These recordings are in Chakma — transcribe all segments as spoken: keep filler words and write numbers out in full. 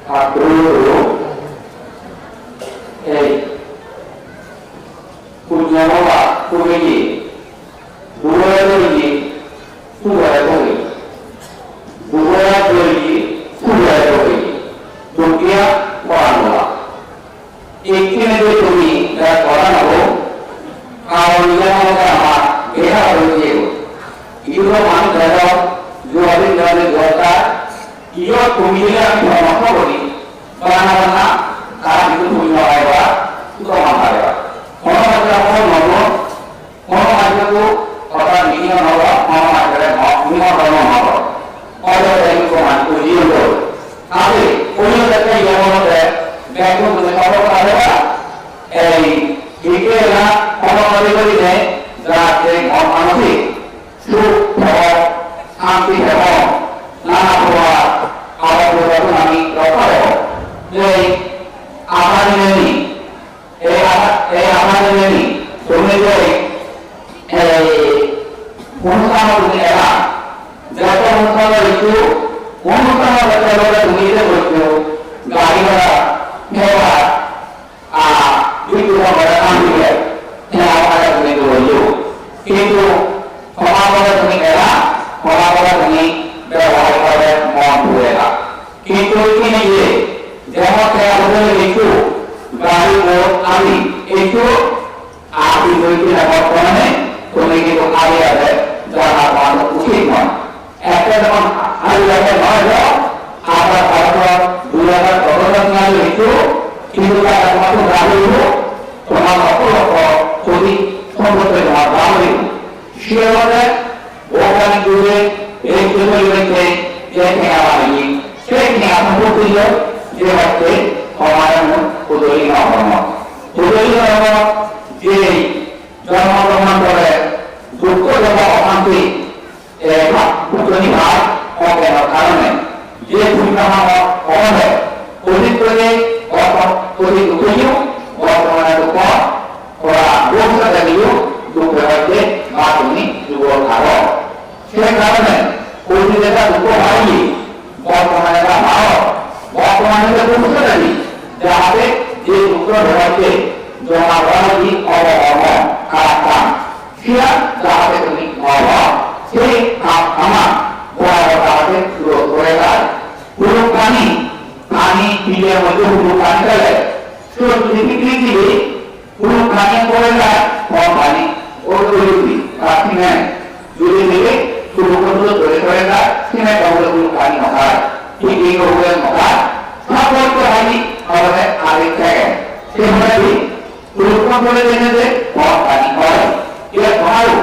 Tar pore ei punyo baba pureye, duo pureye, pureye pureye, duo pureye, pureye pureye, dugiya poran baba. Ekkene je tumi ja gora na ho, karon iyan olode amar beha oi jebo. Idu manuj jadon, juadin juadin gorta, iyot tumi jodi ami poramorso gori, bana bana, tara hintu tumi no paiba, tumi no paiba. Hono hono hono hono Hono majjore to hoda mini no hobo, hono majjore mo-, mini no hobo, no hobo. Ojo ei ko man ko jiyo ko. Ate, ojo te ke yo mo te, be ko te hobo ka hobo. Ei, hike na, hono kori kori ne, ja te mo manosi. Suk hobo, santi hobo, nana hobo, aro hobo to nami rokha hobo. Ei, amar ni ni, Ei aba-, ei abadeni, tumi je, ei, onusthan tumi ela, joto onusthan hoichu, onusthan hoichu, tumi je hoichu, gari bhara, theba, a, biddyut bhara, ami je, theba bhara tumi je hoichu. Kintu, theba bhara tumi ela, theba bhara tumi bebohar gore, mon pure ela. Kintu ikkine iye, jemon te abude ekku gari bo ami ekku api boite na bortomane tumi kintu ari age jana pano uchit noy. Ekka jemon ari age noy jo, abar bhorto dui hajar soto sal ekku, kintu tara tomar to gari bo, tomar lokko lokko koti sompotti tomar gari bo. Siye olode Bhogani dure, ei je poribatte je tenga lageye, sei tenga sompotti loi je batte tomare mui hudoli no gorongor. Hudoli gorongor je jonmo jonmantore dukko joto osanti, e, ba-, puttoni pai, ogyanor karone. Je punyo hamor obhabe, odit gori, borto-, odit utheyo, bortomane dukko, ora bhobissot jadiyo dukko hoide ba tumi dugo tharo. Se karone, odit eta dukko hoide, bortomane eta pao, bortomane eta bhobissot jadi, jahate je dukko hoide, joma hoide obo obo, kharap kam. Siyan jahate tumi obo, se ham ama borabor jahate puro gore jai. Huluk pani, pani pile moddhe huluk pani pele, siyot tumi picnic dibe, huluk pani pore jai, hom pani, o tui tui, plastic nai. Jodi dile, huluk pore jai, sine pore huluk pani no jai. Thik ei huluk no jai. Sab hoyto hoyni, amare age theke. Se hoyni, Gurukko pore dene je bhot pani oi. Ibe bhalo.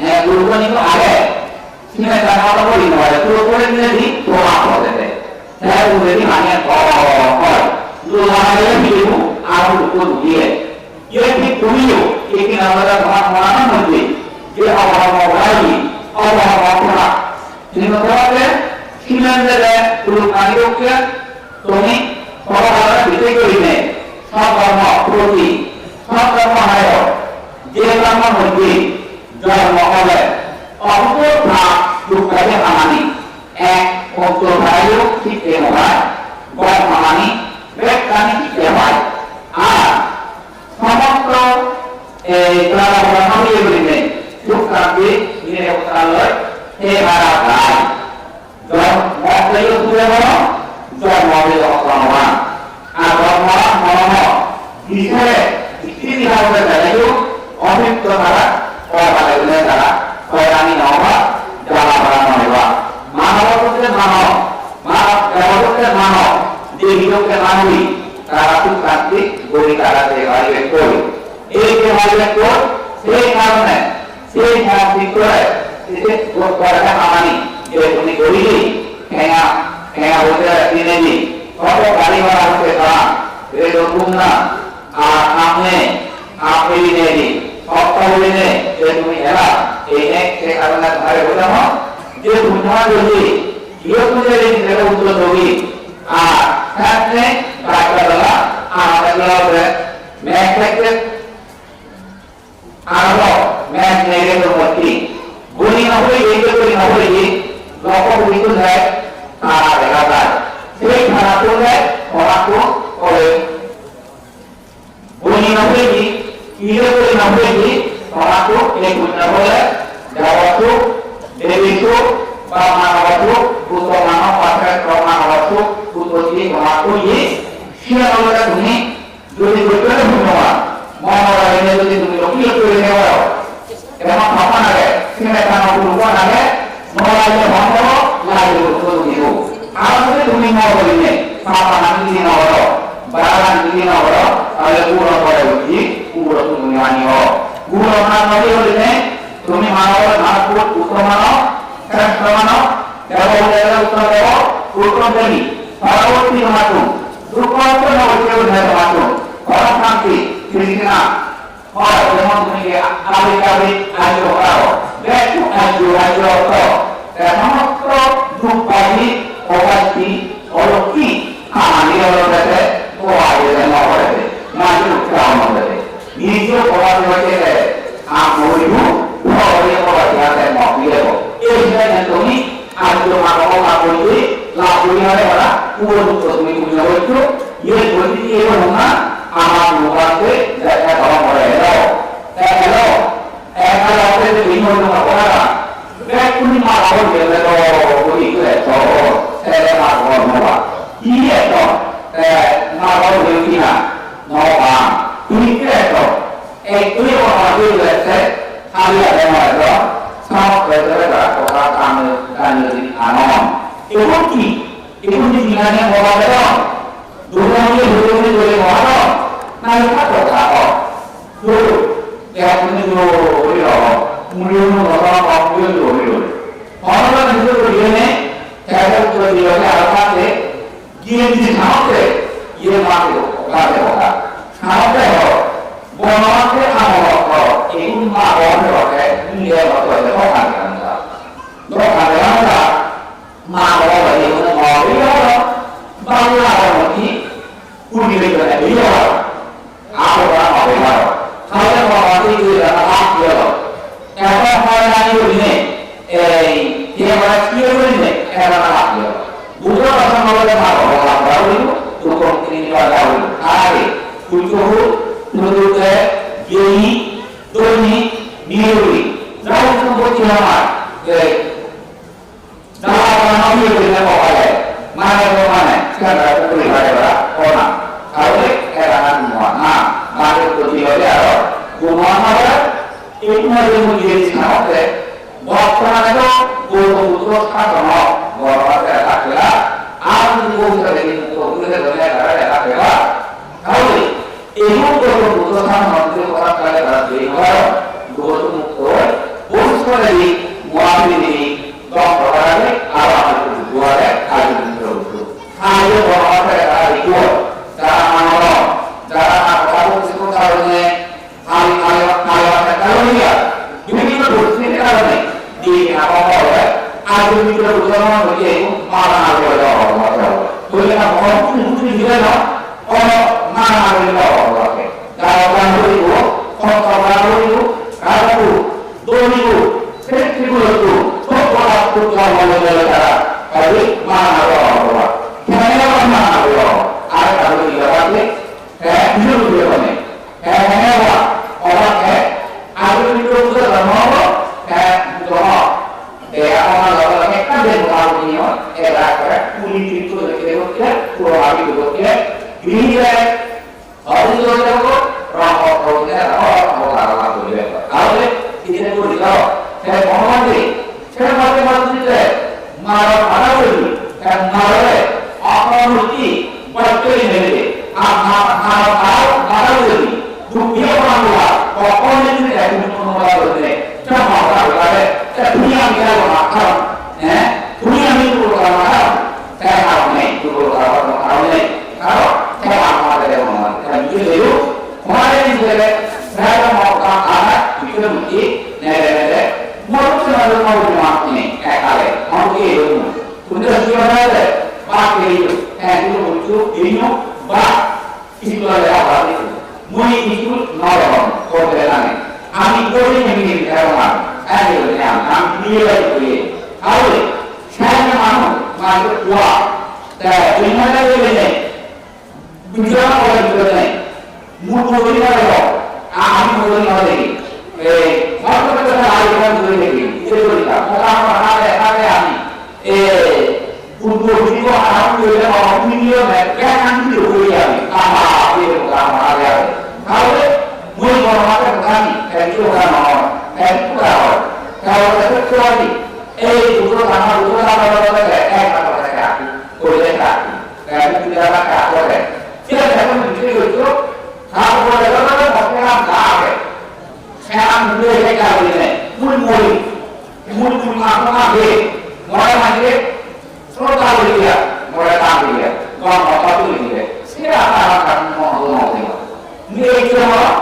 Eh, gurukko ni age. Sine ta halo pori no oi. Gurukko pore dene di bhot pore de. Te ure di mane bhot oi. Guru mane le bibu, aru gurukko dugiye. Ibe thik tumiyo, ibe ki na bada bhot mane mujhe. Je abha bhot oi, abha bhot. Sino bhot, sine dene gurukko ani rokke, Tumi Bhogobanore bicchej gurinei sob dhormo proti, sob dhormo hayo, je dhormo moddhe dhormo ole, obutor pap duk kari hamani, ek obutor pap-o sitte no pai, gom hamani bekkani sitte pai. Ar somosto ei dhormo hamani gurinei suk santi nire uttara loi, he mara gai. Jor mot peyo sure bono, jor mot peyo okra mora. Ar jor mora mono mo, bisare, istiri harode jaleyo, obitro tara, kora bale une tara, koirani no oba, jala bara no oba. Manob hotte manob, manob debota hotte manob, debi hotte manobi, tara suk santi, gori tara de bari bekkoi. Ei je bari bekkoi, sei karone, Sei mot thik gore, sei je gor-, gorede hamani, je tumi gorile, tenga, tenga boite dinedi, hoto gari bhara hoite tara, redo tumna, ar amne, apeli nedi, sokta hoine, je tumi ela, ei ek se karone tomare hoite mo, je tumi tomar jodi, iyo tumi jodi nijere uttor dogi, ar samne, gaj bala, ar amne bala, mek thekte, Aro mej nege to motti. Guni no hoi, ei to guni no hoi, lokko guni to jai, tara dega jai. Sei tara to jai, Ar jodi tumi no gorinei, papa nang jodi no goro, bara nang jodi no goro, tahole guro pore uthi, guro tumi ani ho. Guro nang gori gorinei, tumi mano, mano, uttom mano, sreshto mano, debo, debo, uttom debo, uttom demi. Poroborti tomattun, dukko utton no hoitte, tomattun, porom santi, trisna, Hoi, jemon tumi je abik abik ajjo horo, bekku ajjo ajjo ortho. Te somotto duk badi, okanti, olokki, amani olokki, o aje jeno orede, mani ukkha olokki. Nijo okanti hoye te, amo ibu, hoi okanti ate mo iye ko. Ei jeno tumi Ajjo mago mago guri, lab guri hare hara, ubon utto tumi punyo gochcho, iye guri iye honna, ama guru bhante, jai jai baba more elo. Te elo, ekka lab guri tumi punyo mago hara, bekkune mago guri elo, guri elo, te elo mago honna ba. Iye to, te mago guri kina, no ba, tumi iye to, Ei tui Bhagwan Buddho ecche, hali age noi do, samot hoi jebe tara hoda dani, dani dani anon. Ebong hi? Ebong hi jinghani hoda bedon? Dole dole dole dole hoda do? Na ekka hoda do? Dole, ekka dole dole dole hoda do. Muli muli hoda do, muli muli dole dole. Hoda do dole dole dole ne, ekka dole dole dole hoda do. Giyendi saotte, iye mati hokke, mati hokke. Saotte ho, bono mati amo hokke, ekun ma bono hokke, iye hokke, hokke, hokke, hokke. Hokke, hokke, ma bono hokke, ekun ma bono hokke, bangla hokke, kudi hokke, iye hokke. Aro ba hobe baro. Hale ba hobe iye ba hak yelo. Ekon hoy nani gurinei, ei, iye ba iye gurinei, ekon hak yelo. Buddho dharma hobe baro, hobe baro, tukon tini ba baro. Are, kutu, kutu te, gei, doni, nirui. Jai kutu bocchi hamar, ei, Dala dala no iye gurinei hobare, mane to mane, siyan tara puri pare bara, ona. Tahole era na nuwa na, mane to dilo de aro, gunuwa na bara, ei mane to mui iye di na hote, bortomane to Gautam Buddho sasono, bortomane era thakela, ar jodi Gautam Buddho de ni mukto guri de dole era era thakela, tahole Ei Gautam Buddho than mondir hoda kale tara jei hoi, Gautam Buddho oi, bhobissotedi Mahabodhi dong hoda kale aro ami Buddho age, age Buddho Buddho. Age Buddho age, age Buddho. Jara mano, jara na hoda bhobissot karone, ami, ami, ami, ami karone ya. Bibhinno poristitir karone, di na hoda hole, age Buddho Buddho mane hoye, mara na hoye, hoye na, hoye na, hoye na. Ono mara mari lok obo age. Garo garo guribo, hotto garo guribo, garo guribo, doribo, setti guribo, hotto garo guribo, hotto garo guribo, tara, tari mara mari lok obo. Kene mara mari lok obo? Are garo guribo age, he, bisu guribo ne. He, he, he, obo, obo age, age guribo guribo, guribo, he, guribo. Dega ona loge loge ekkan den bhal niyo, era kore, puri tirtho dekhe dekhe, puro bhabi dekhe, biri jai, hori jai dekhe, rong hok hok dekhe, rong hok hok hok hok dekhe. Tahole, ite puri jai, se Bhagwan de, se mate mate dite, mara mara boli, se mara le, apa murti, Bacche nede, a, a, a, a, mara jodi, dukhiya pranula, kokone jodi ek minute kono mara jodi nei, ta mara jodi, ta duniya mi jai mara, eh? Duniya mi jai mara, ta mara nei, jodi mara, mara nei, karo, ta mara jodi mara, ta mi jodi, mara jodi, ta mara, ana, bikir muti, nede, nede, mara jodi mara, mara jodi mara nei, ekale, mara jodi, Tumi to sigon age, bak peiyo, eh, tumi bujjo, peiyo, bak, iskul age, bak peiyo. Mui iskul no ron, korte lage. Ami gori nemi nemi karo ma, eh, nemi nemi, ami niye bai kuri. Awe, sai na manu, ma ko kuwa. Ta, ini mana ini? Bujjana ore bujjana nei. Mui bujji pare to. A-, ami bujji no degi. E, bhagabate bhagabate ari bujji degi. Ite bujji na. Oka ama hare hare ami. E, bujji bujji ko ami bujji na, ami bujji na, ya ami bujji na ami. Ama, e, oka ama hare hare. Tahole, mui boro mate bhagabate, e, ki oka no, e, ki oka no. Tahole, e, ki oka no. Ei Buddho Dharma, Buddho Dharma, Buddho Dharma, ek, ek, ek, ek,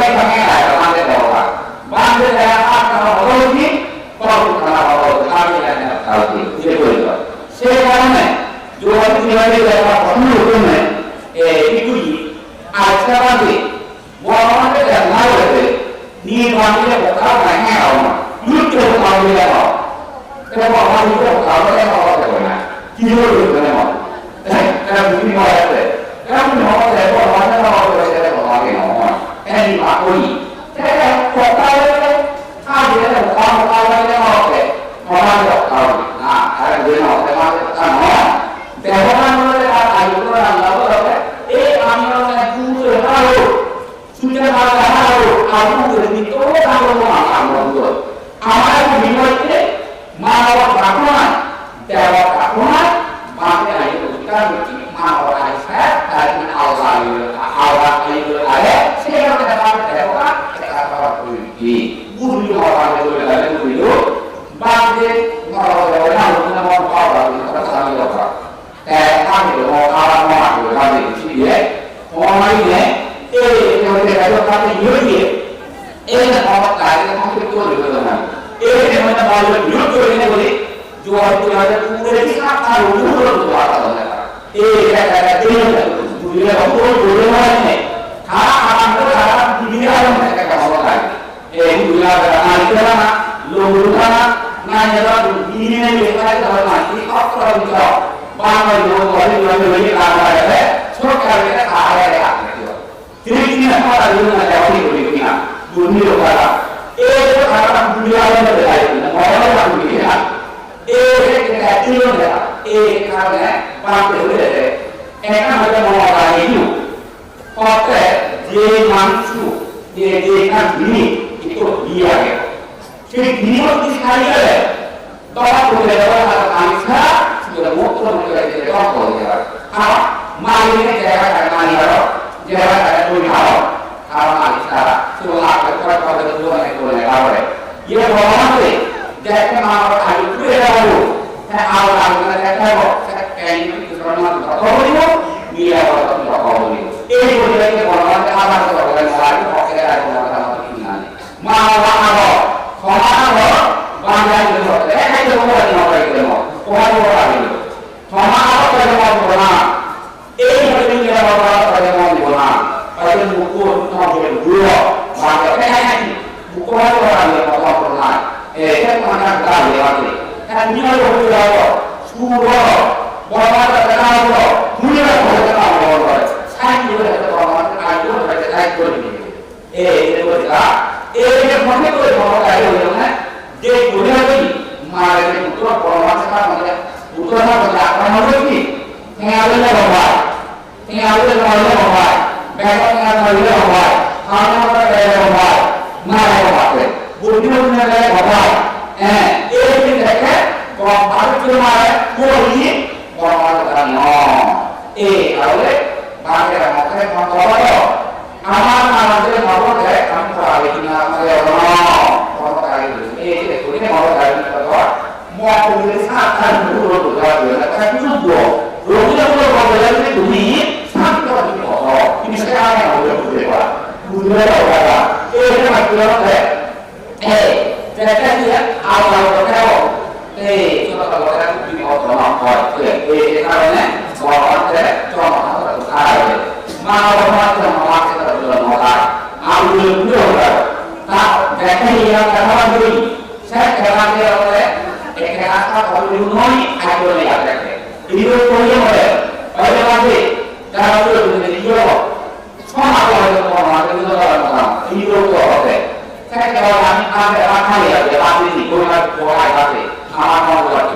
Bhante bhante deba. Bhante deba ar kono hoda ucit, kono kono hoda ucit, ami jani hoda ucit, je boli to. Se karone, jodi jodi deba kono hoda ucit, e, ikku ji, acha bhante, Bhogobane deba hoide, nirban dile bokka na he hono, lutto bokka dile ho. Te Bhogoban lutto bokka dile ho, te hoy na. Ki jor hoy na ho. Te, te bujhi no hoy te. Te bujhi no hoy te, Bhogoban na hoy te, te Bhogoban na hoy. Te ni ba koi. Te bokka dile, ha dile bokka, bokka dile ho te. Bhogoban bokka dile. Na, are bujhi no hoy te, ma bokka no. Te Bhogoban bole, ar ayu ko na la bole. E ami na dure na ho. Sujja bhagga haro, abu guri to tanglo ko mama amro duo. Amar ko bimotte, mama baba thakona, deba thakona, bhante ai ko utkar guri, mama baba ai sa, tai na Allah ai, Allah ai ko are, se ko ta ba deba, ta ba ko ni. Guru ko ba ko ni, guru ko. Bhante, mama baba na ko na baba ni, ta sa ni baba. Te ami do mo ara mo ma do ma de chi ye. Mo ma ye. E, e, e, e, e, e, e, e, e, mo ta ye mo ke ko do do na. E, e, mo ta ba yo yo ko ne ko de. Jo a jo a pure ki sa ka ro ro ro do a ta na. E, e, e, e, e, e, du ye ko ko do do ma ne. Ka a ka ko ka du ye a mo ka ka mo ka. Ei duniya bera nai kela na, lomuru kana, nai kela duniya ni kela kela na, ni okra ni kela. Bana lo lo lo lo lo ni kela na kela, sorkar ni kela kela kela. Tini tini na kela duniya na jawa ni kela kela. Duniya lo kela. Ei kela kela duniya lo lo kela, mo lo lo duniya. Ei je ekkan dilo na, ei karone bhante hoye de. Ekkan hoye mono rage idu. Otte je manuj, je, je ekkan dini, ikko dini age. Sei dini ot di sai gele, doga tuli doga tuli ani sa, sudah mukto mukto age, doga tuli doga. Aro mali ne jaga jaga mali aro, jaga jaga tuli aro. Aro malik sara, sulo age koi koi de sulo age koi age aro. Ye bhagwan de, jate ma aro age koi age aro. Te aro age na jate aro, te kai ni tu soro ma tu ko ni mo, ni aro tu ko ni mo. Ei koi de ke bhagwan de aro ko ko ni mo aro ko ke aro ko ko ni mo. Ma aro aro, ko ma aro, bhagwan de ko, e kai ko ko ni mo, ko ko ni mo. Ko aro aro. Toma aro koi jemon bona. Ei hoye jemon bona, koi jemon bona. Koi jemon mukko toma jemon duro. Bage pehai naki. Mukko hoi jemon bona, koi jemon bona. Eh, kan mana koi jemon bona. Kan dunia lo hoi jemon. Suro. Bona koi jemon bona. Dunia lo hoi jemon bona. Sai ni hoi jemon bona. Ai jemon bona. Ai jemon bona. Ei, ei hoda, ei je mone kore mone kore hoye na, je gune hoye, mare je putro Bhagwan se mane, putro na hoye, apna hoye ki? Tenga hoye na hoye, tenga hoye na hoye, bego tenga hoye na hoye, hana hoye na hoye, mare hoye, buddhi hoye na hoye, eh, ei je dekhe, Bhagwan se mare, hoye, Bhagwan se no, ei, ahole, mare hoye, mare hoye, Amar mane je hobo de, ami pora lekhi na, amar hono, hono kari nei. Ei je tumi hono kari nei, hono mo tumi sat sat duro duro duro duro, ta kuchu go. Rogi na duro duro duro duro tumi, sat duro duro duro. Tumi se ame hobo de, bujhe pa. Bujhe pa, bujhe pa. Ei je mane duro de, Ei, jekka siyan abar hoda hebo. Ei, joto hoda bibhodo no oi. Ei, ei karone Bhagwan tere jomo hoda age. Ma hoda jomo hoda age. Ami bujhi hoda. Ta jekka siyan hoda bujhi. Sek hoda hoda. Ekka hoda bujhi noi, ajo nei age. Idu koi hoda. Hoda bujhi. Tara bujhi bujhi. Somajo hoito kono age nijor dhoron hoda, nijor dhoron hoda. Sekke oi ami age rakhali age, rakhali ni, goribar boi age, amar mon gori.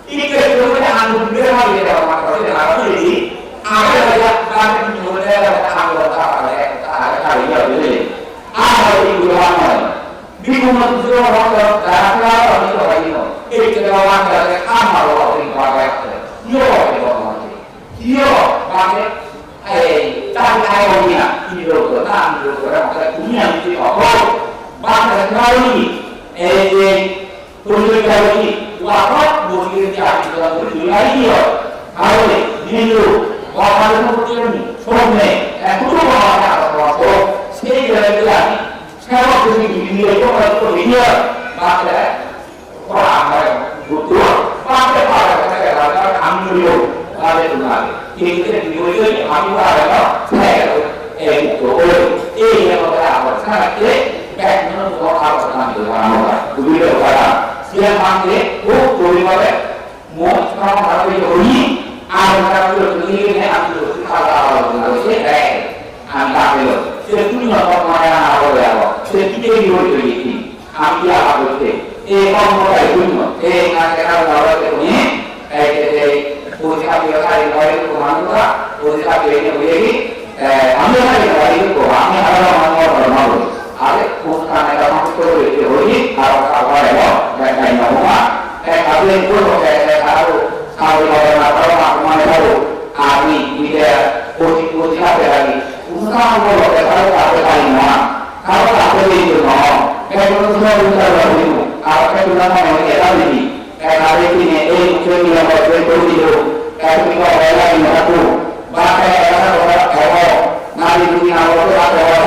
Ikke gori ami dure mari age, amar gori age, age oi age, age ni gori age, age oi age, age khali age. Age oi age, age oi. Bhikkhu motto jora hoda, dara kula hoda, ni hoda ni hoda. Ikke oi age, amar hoda ni hoda age. Yo hoda ni hoda. Iyo, bage, eh, tadi ayo niya, ini logo, na, ini logo, na, ini yang itu apa? Bage, kali, eh, eh, tunjuk kali, wafat, mungkin dia itu dalam diri lagi ya. Kali, ini lo, wafat itu mungkin, somne, eh, kudu wafat apa, apa, sehingga dia, saya waktu ini, ini, itu, itu, ini, bage, Ora amare butto, pate pare pate pare amullo, pare tunale. Kete kete butto ami pare no, pare e butto oi. E ye ko pare amar sara ke, bek no ko amar sara ke amar. Butto pare. Sia mate, o kori pare, mo sama pare oi, amar pare oi, ni ne amullo, pare pare oi, se, e, amar pare oi. Se tu no ko mara na oi aro. Se kite oi oi. Ami ki aba gotte? E kom mo kai dunno. E na ke na na ro te ni. E ke te. Puri ka puri ka ri noi ko man ka. Puri ka puri ni hoye ki. E, ami ka ri noi ko. Ami aba man mo ro ma ro. Are ko ka na ka ma ko ro te hoye. Aro ka ba ro. Ka ka na ma. E ka be ko ro ke ka ro. Ka ro ma ro ma ro. Ami ni ke. Puri puri ka puri. Ko ka ro ke ka ro ka ro ka ri ma. Aro tape dei no, ekhono sumai uttar dilo, aro ekhono mone mone eta dili, ekare tine ei mukhye niye hoye kori dilo, ekhono hola dilo taku, ba ekara hola hola, nari duni na hola hola,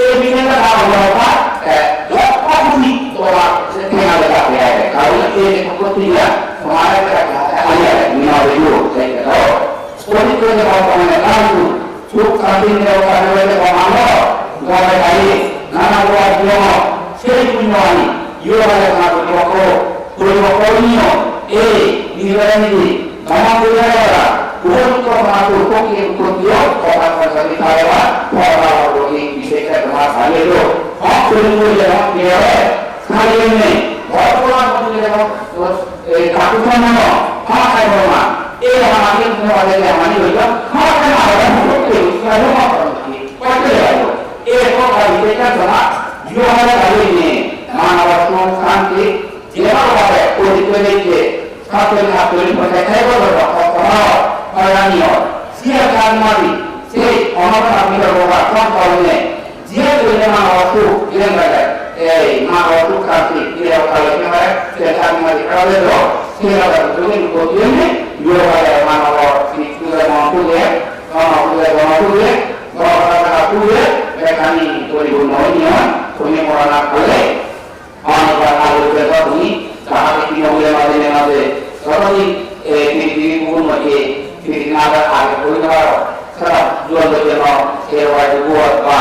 Ei bidire ta bolo ta, eh, jotto khushi tomar se tenga bela age. Karon ei je kokko tiya, tomar ekta ekta hali age, ni na hoibo, sei ekta. Nana buat nyono, sei punyo ani, yo bale na buat ko, buat ko nyo, eh, ni bale ni, mama buat ko, buat ko na buat ko ki buat yo, ko ka ka ni ka ya, ko ka ko ni bise ka ma sa ye lo, ko ko ni ko ya ni ya, ka ye ni, ko ko na ko ni ya, eh, ka ko na no, ka ka ko na, eh, ma ni ko na ya ma ni lo, ka ka na ko ni ko ya lo ma ko ni. Koite jabo, ei hoda bibechar sona, Jihobar kaline, manobar suk santi, jeba hobe porichoi dicche, satchori satchori poichai thai bojor bojor hoda hoyani or. Siya kar mari, sei onoto apni bebohar kom korone, jiya korile manobar suk, jiyan bajai, ei manobar suk santi, jiya hoda bibechar sona, siya kar mari, hoda bibechar sona, siya hoda bibechar sona, Jihobar manobar suk santi, jiya hoda bibechar sona, Gono puje, gono puje, gono puje, bekkani poripunno oinei, tumi morana khale, oni ba khale uje to tumi, jahate tumi ogule maje ne maje, jotoni, e, piri piri bugun moje, piri na ba age koi no paro, sara jual do jeno, e, wai du buat ba,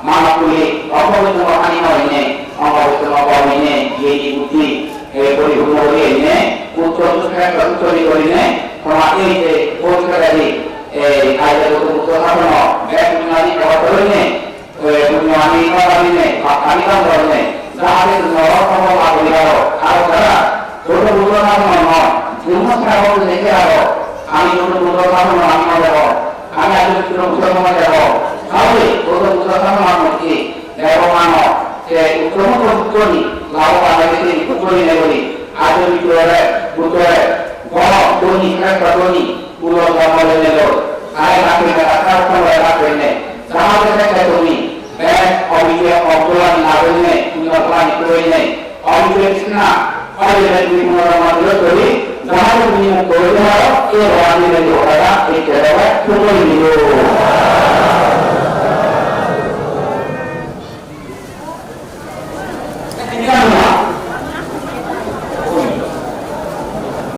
mano kuli, opo itu ani no ine, opo itu no ba ine, ye ni buti, e, poripunno ine, uttor tu khe, uttor ni ine, toma ei je, boi khe gadi, Ei, aije Buddho, Buddho sasono, bek punyani ebar gorinei, ei, punyani gorinei, pakkani dam gorinei, jahate tumi oro sombol lab gori paro. Aro jara, Buddho, Buddho sasono noi, tumi srabon dege aro, ami Buddho, Buddho sasono ami no dego, ami aje Buddho, Buddho no dego. Tahole Buddho, Buddho sasono ami ki, dego mano, se uttomo Buddho ni, labo bana gete Buddho ni negori, aje Buddho re, Buddho re, gom, dhoni, srestho dhoni, Ulo dhamma lene lo, ai rakhe ne, rakha uttama rakhe ne, jahate theke tumi, bek obije obdolani lab oine, punyo pholani pei oine, obije trishna, obije trishna dhamma dilo tumi, jahate tumi mukto oi paro, ei bhagwan ni bhagwan ni hoda, ei hoda, tumi dilo.